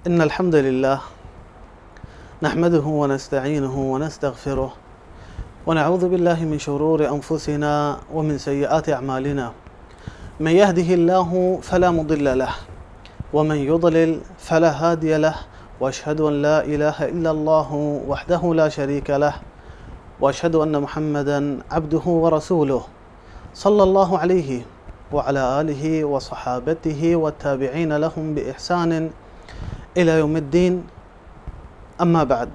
إن الحمد لله نحمده ونستعينه ونستغفره ونعوذ بالله من شرور أنفسنا ومن سيئات أعمالنا. من يهده الله فلا مضل له ومن يضلل فلا هادي له، وأشهد أن لا إله إلا الله وحده لا شريك له، وأشهد أن محمدا عبده ورسوله، صلى الله عليه وعلى آله وصحابته والتابعين لهم بإحسان إلى يوم الدين، أما بعد.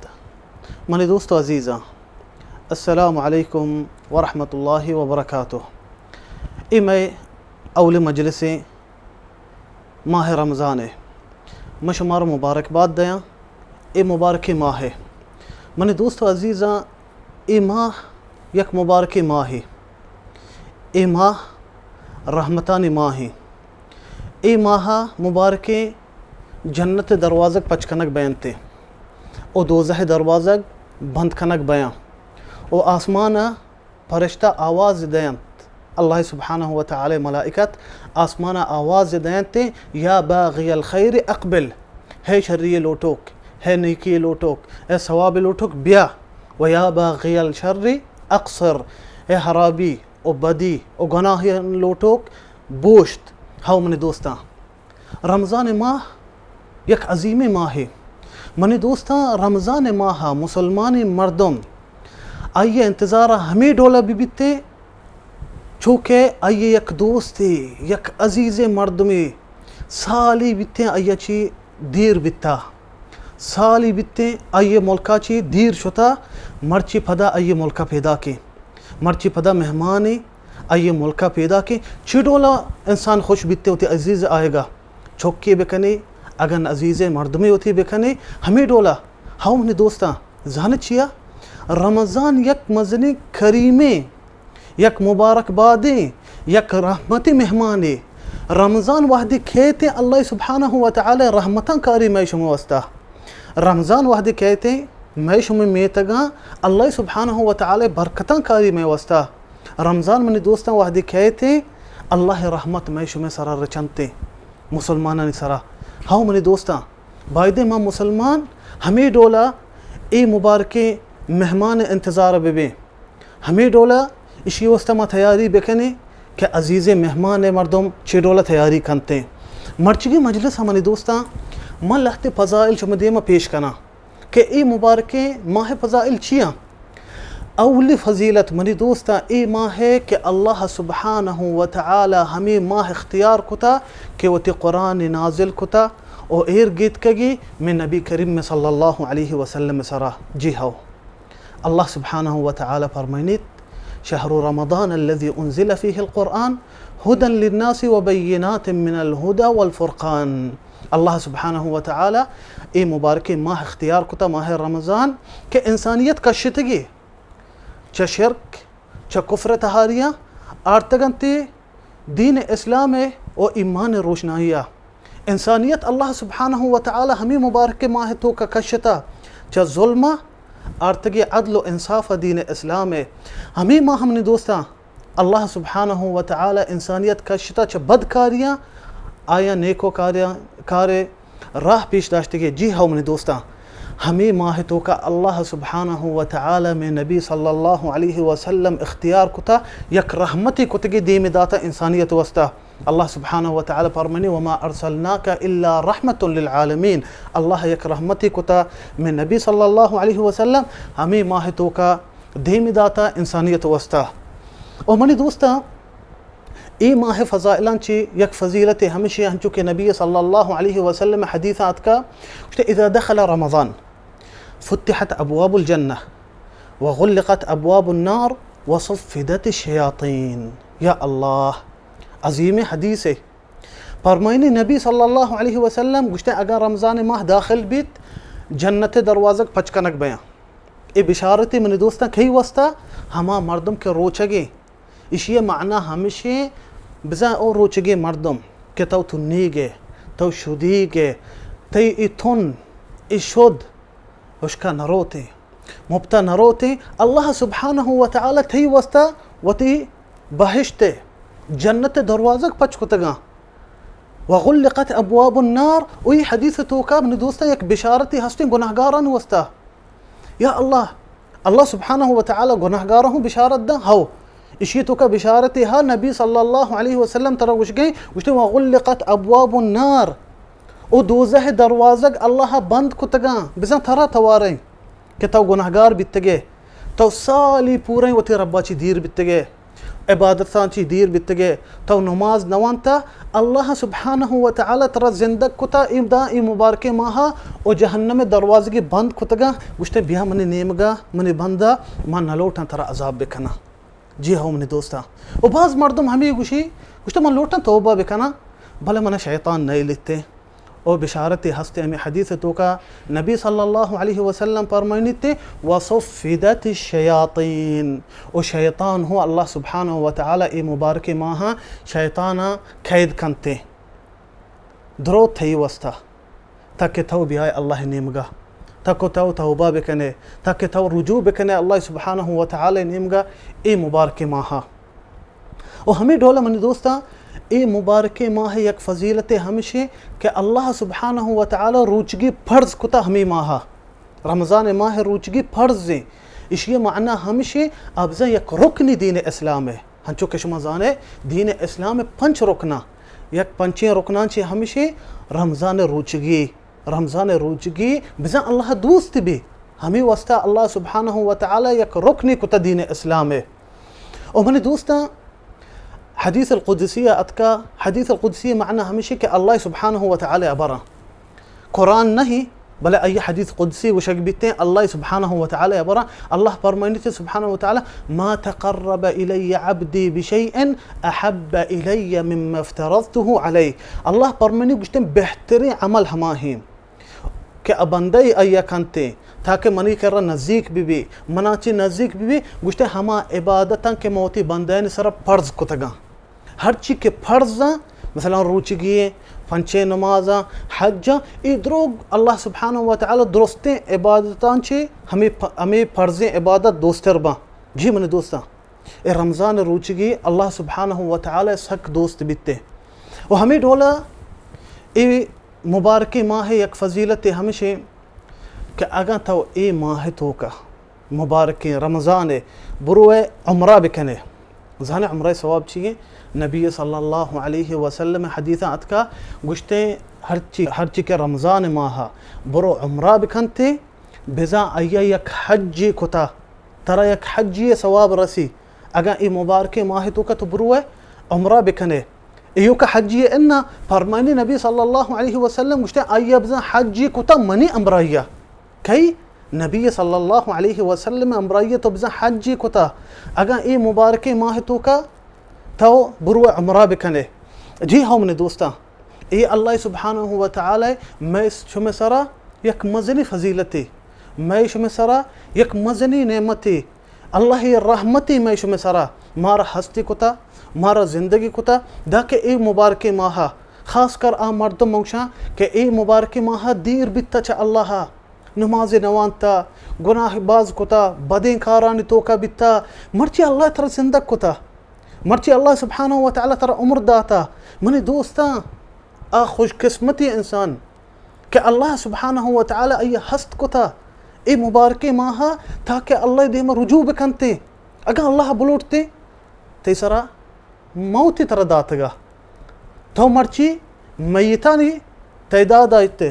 منی دوست و عزیزاں، السلام علیکم ورحمۃ اللہ وبرکاتہ. اے مئے اولی مجلس ایں ماہ رمضان ءِ. من شمارا مبارکباد دیاں اے مبارکیں ماہ ءِ. منی دوست و عزیزاں، اے ماہ یک مبارکیں ماہے. اے ماہ رحمتانی ماہے. اے ماہ ءَ مبارکیں جنت ءِ دروازگ پچ کنگ بینت و دوزہ ءِ دروازگ بند کنگ بیاں و آسمان ءَ پرشتہ آواز دینت، اللہ سبحانہ و تعالی ملائکت آسمان ءَ آواز دینت، یا باغی الخیر اقبل، ہے شری لوٹوک، ہے نیکی لوٹوک، ہے ثواب لوٹوک، بیا، و یا باغی الشر اقصر، ہے حرابی و بدی و گناہ لوٹوک، بوشت. ہاو منی دوستاں، رمضان ماہ یک عظیمیں ماہے. منی دوستاں، رمضان ماہ ءَ مسلمانیں مردم آئی ءِ انتظار ءَ ہمے ڈول ءَ بہ بیتیں، چو کہ آئی ءِ یک دوستے، یک عزیزیں مردمے سالے بیتیں آئی ءَ چہ دیر بیتا، سالے بیتیں آئی ءِ ملک ءَ چہ دیر شتا، مرچی پدا آئی ءِ ملک ءَ پیداکیں. مرچی پدا مہمانے آئی ءِ ملک ءَ پیداکیں. چی ڈول ءَ انسان خوش بیتے وتی عزیز ءِ آیگ ءَ؟ چکے بکنے، اگن عزیزیں مردمے وتی بکنے، ہمے ڈول ءَ. ہاو منی دوستاں، زانت چیا؟ رمضان یک مزنیں کریمیں، یک مبارک بادیں، یک رحمتیں مہمانے. رمضان وہدے کیت، اللہ سبحانہ و تعالی رحمتاں کاری مئے شمئے واسطہ. رمضان وہدے کیت، مئے شمئے میتگاں اللہ سبحانہ و تعالی برکتاں کاری مئے واسطہ. رمضان منی دوستاں وہدے کیت، اللہ رحمت مئے شمئے سرا رچنت، مسلمانانی سرا. ہاو منی دوستاں، بایدیں ما مسلمان ہمے ڈول ءَ اے مبارکیں مہمان ءِ انتظار ءَ بہ بیں. ہمے ڈول ءَ ایشی واسطہ ما تیاری بکنیں کہ عزیزیں مہمان ءِ مردم چے ڈول ءَ تیاری کنتیں. مرچیگیں مجلس ءَ منی دوستاں، من لہتے فضائل شمئے دیم ءَ پیش کناں کہ اے مبارکیں ماہ ءِ فضائل چی آں. اولی فضیلت منی دوستاں اے ماہ ءِ کہ اللہ سبحانہ و تعالی ہمے ماہ اختیار کتا کہ وتی قرآن نازل کتا و ایر گیتکگی مئے نبی کریم صلی اللہ علیہ وسلم ءِ سرا. جی ہاو. اللہ سبحانہ و تعالی فرمائنیت، شهر رمضان الذي أنزل فيه القرآن هدى للناس وبينات من الهدى والفرقان. اللہ سبحانہ و تعالی اے مبارکیں ماہ اختیار کتا، ماہ رمضان، کہ انسانیت کشتگی چہ شرک، چہ کفر ءِ تہاریاں آرتگ انت دین اسلام ءِ و ایمان ءِ روشنائی ءَ. انسانیت اللہ سبحانہ و تعالی ہمے مبارکیں ماہ ءِ توکا کشتا، چہ ظلم ءَ آرتگی عدل و انصاف ءَ دین اسلام ءَ. ہمے ماہ ءَ منی دوستاں، اللہ سبحانہ و تعالی انسانیت کشتا چہ بدکاریاں، آیاں نیکوکاریاں، کارے راہ پیش داشتگی. جی ہاو منی دوستاں، ہمے ماہ ءِ توکا اللہ سبحانہ و تعالی مئے نبی صلی اللہ علیہ وسلم اختیار کتا، یک رحمتے کتگی دیم داتا انسانیت واسطہ. اللہ سبحانہ و تعالی فرمانی، وما ارسلناک الا رحمة للعالمین. اللہ یک رحمتے کتا مئے نبی صلی اللہ علیہ وسلم، ہمے ماہ ءِ توکا دیم داتا انسانیت واسطہ. او منی دوستاں، اے ماہ ءِ فضائلاں چہ یک فضیلتے ہمیش انت، ہنچو کہ نبی صلی اللہ علیہ وسلم ءِ حدیث ءَ آتکا، گوشتے، اذا دخل رمضان فتحت ابواب الجنة وغلقت ابواب النار وصفدت الشياطين. یا اللہ، عظیمیں حدیثے. فرمائنی نبی صلی اللہ علیہ وسلم گوشتے، اگر رمضان ءِ ماہ داخل بیت، جنت ءِ دروازگ پچ کنگ بیاں. اے بشارتے منی دوستاں کئی واسطہ؟ ہما مردم کہ روچگیں. ایشی ءِ معنی ہمیش انت، بزاں او روچگیں مردم کہ تو تنیگ ئے، تو شدیگ ئے، تئی اے تن، اے شد ہشکا نہ روتیں، مپتا نہ روتیں، اللہ سبحانہ و تعالی تئی واسطہ وتی بہشت ءِ، جنت ءِ دروازگ پچ کتگاں. وغلقت ابواب النار، و ای حدیث توکا منی دوستاں یک بشارتی ہستیں گناہگارانی واسطہ۔ یا اللہ، اللہ سبحانہ و تعالی گناہگاراں ہوں بشارت داں؟ ہو۔ اشی توکا بشارتے ہا، نبی صلی اللہ علیہ وسلم ترا گوشگیں، گوشتے، وغلقت ابواب النار، او دوزہ دروازگ اللہ بند کتگاں، بزاں ترا تواریں کہ تو گناہگار بیتگے، تو سالی پوریں وتی ربا چی دیر بیتگے، عبادتاں چی دیر بیتگے، تو نماز نوانتا، اللہ سبحانہ و تعالی ترا زندگ کتا، ایم دا ای مبارکیں ماہا، او جہنم دروازگی بند کتگاں، گوشتے، بیا منی نیمگا، منی بندا، من نلوٹاں ترا عذاب بکناں۔ جی ہو منی دوستاں۔ و باز مردم ہمے گوشی، گوشتے، من لوٹاں توبہ بکناں، بلے من شیطان نئیلیتے۔ او بشارتے ہستے ہمے حدیث توکا نبی صلی اللہ علیہ وسلم فرمائنیتے، وصفدت الشیاطین، او شیطان ہو اللہ سبحانہ و تعالی ای مبارک ماہاں شیطانا قید کنتے، درو تئی واسطہ، تاکہ تو بیائے اللہ نیمگا، تاکہ تو توبہ بکنے، تاکہ تو رجوع بکنے اللہ سبحانہ و تعالی نیمگا ای مبارک ماہا۔ و ہمے ڈولا منی دوستاں، اے مبارکیں ماہ یک فضیلت ہمشے کہ اللہ سبحانہ و تعالی روچگی فرض کتا ہمے ماہا۔ رمضان ماہ روچگی فرض ہیں۔ اشی معنی ہمشے، ابزاں یک رکنی دین اسلام ہے۔ ہنچو کہ شما زانے، دین اسلام پنچ رکنا۔ یک پنچیں رکنان چے ہمشے رمضان روچگی۔ رمضان روچگی بزاں اللہ دوست بی۔ ہمے واسطہ اللہ سبحانہ و تعالی یک رکنی کتا دین اسلام ہے۔ او منی دوستاں، حدیث القدسی اتکا، حدیث القدسی معنی ہمیشی کہ اللہ سبحانہ و تعالی ابرا۔ قرآن نہیں، بلے ای حدیث قدسی وشک بیتے، اللہ سبحانہ و تعالی ابرا۔ اللہ فرمائنیتے سبحانہ و تعالی، ما تقرب الی عبدی بشیء احب الی مما افترضته علیہ۔ اللہ فرمائنی گوشتے بہترین عمل ہما ہیں کہ ا بندہ ای آیا کنتے تاکہ منی کرا نزیک بی بی، منا چی نزیک بی بی، گوشتے ہما عبادتاں کہ موتی بندیانی سرا فرض کتگاں۔ ہرچی کہ فرضاں، مثلاً روچگی ہیں، پنچیں نمازاں، حجاں، ای دروگ اللہ سبحانہ و تعالی درستیں عبادتاں چے ہمیں پ-، ہمیں فرضیں عبادت دوستر باں۔ جی منی دوستاں، اے رمضان روچگی اللہ سبحانہ و تعالی سک دوست بیتے۔ و ہمیں ڈولا اے مبارکیں ماہ یک فضیلت ہمشیں کہ اگاں تو اے ماہ توکا مبارکیں رمضان بروئے عمرہ بکنے، زانے عمرہ ثواب چیئے؟ نبی صلی اللہ علیہ وسلم حدیثاں اتکا گوشتے، ہرچی، ہرچی کہ رمضان ماہ برو عمرہ بکنتے، بزاں آئی ء یک حجے کتا، ترا یک حجے ء ثواب رسی۔ اگاں اے مبارکیں ماہ توکا تو بروئے عمرہ بکنے۔ ایوکا حجے انا، فرمانی نبی صلی اللہ علیہ وسلم گوشتے، آئی ء بزاں حجے کتا منی امرائی ء۔ کئی؟ نبی صلی اللہ علیہ وسلم امرائی ء تو بزاں حجے کتا۔ اگاں اے مبارکیں ماہ توکا تو برو عمرہ بکنے۔ جی ہاں منی دوستاں، اے اللہ سبحانہ و تعالی مئے شمئے سرا یک مزنی فضیلتے، مئے شمئے سرا یک مزنی نعمتے، اللہ رحمتے مئے شمئے سرا، مارا ہستی کتا، مارا زندگی کتا، داکہ اے مبارکیں ماہا، خاص کر آ مردم موشاں کہ اے مبارکیں ماہا دیر بیتا چہ اللہ، نماز نوانتا، گناہ باز کتا، بدیں کارانی توکا بیتا، مرچی اللہ ترا زندگ کتا، مرچی اللہ سبحانہ و تعالی ترا عمر داتا۔ منی دوستاں، آ خوش قسمتی انسان کہ اللہ سبحانہ و تعالی آئی ہست کتا اے مبارکیں ماہا تاکہ اللہ دیما رجوع بکنتے۔ اگاں اللہ بلوٹتے، تئی سرا موت ترا داتگا۔ تو مرچی میتانی تعداد آئیتے،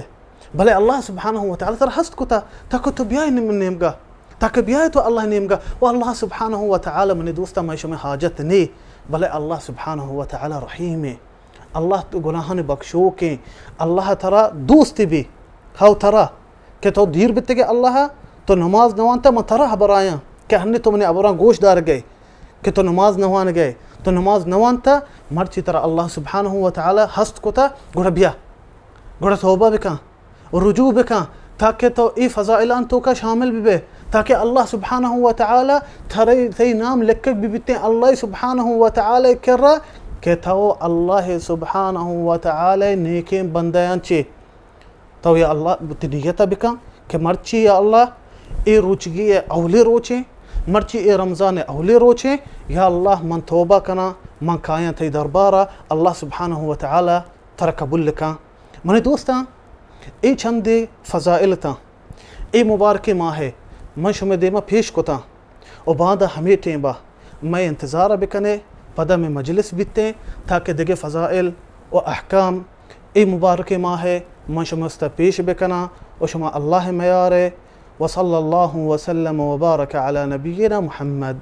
بلے اللہ سبحانہ و تعالی ترا ہست کتا تاکہ تو بیائے نیم-، نیمگا، تاکہ بیائے تو اللہ نیمگا۔ و اللہ سبحانہ و تعالی منی دوستا مئے شمئے حاجت نے، بلے اللہ سبحانہ و تعالی رحیمے۔ اللہ تو گناہانی بخشوکیں، اللہ ترا دوست بی، ہو ترا کہ تو دیر بیتگے اللہ، تو نماز نوانتا، من ترا ہبرایاں کہ ہنی تو منی ہبراں گوش دارگئے کہ تو نماز نوانگئے، تو نماز نوانتا، مرچی ترا اللہ سبحانہ و تعالی ہست کتا، گڑا بیا، گڑا توبہ بکن، رجوع بکن، تاکہ تو ای فضائلان توکا شامل ببے، تاکہ اللہ سبحانہ و تعالی ترے، تئی نام لکھگ ببیتیں اللہ سبحانہ و تعالی کرا کہ تو اللہ سبحانہ و تعالی نیکیں بندیان چے۔ تو یا اللہ وتی نیت ء بکن کہ مرچی یا اللہ اے روچگی ء اولی روچیں، مرچی اے رمضان ء اولی روچیں، یا اللہ من توبہ کناں، من کایاں تئی دربار ء، اللہ سبحانہ و تعالی ترا قبول کن۔ منی دوستاں، اے چندے فضائل تاں، اے مبارکیں ماہ ءَ من شمئے دیما پیش کتاں و باندا ہمے ٹیمبا مئے انتظار ءَ بکنے، پدا مئے مجلس بیتیں، تاکہ دگہ فضائل و احکام اے مبارکیں ماہ ءَ من شمئے واسطہ پیش بکناں و شما اللہ ءِ میار ءَ۔ وصلی اللہ وسلم وبارک علی نبینا محمد۔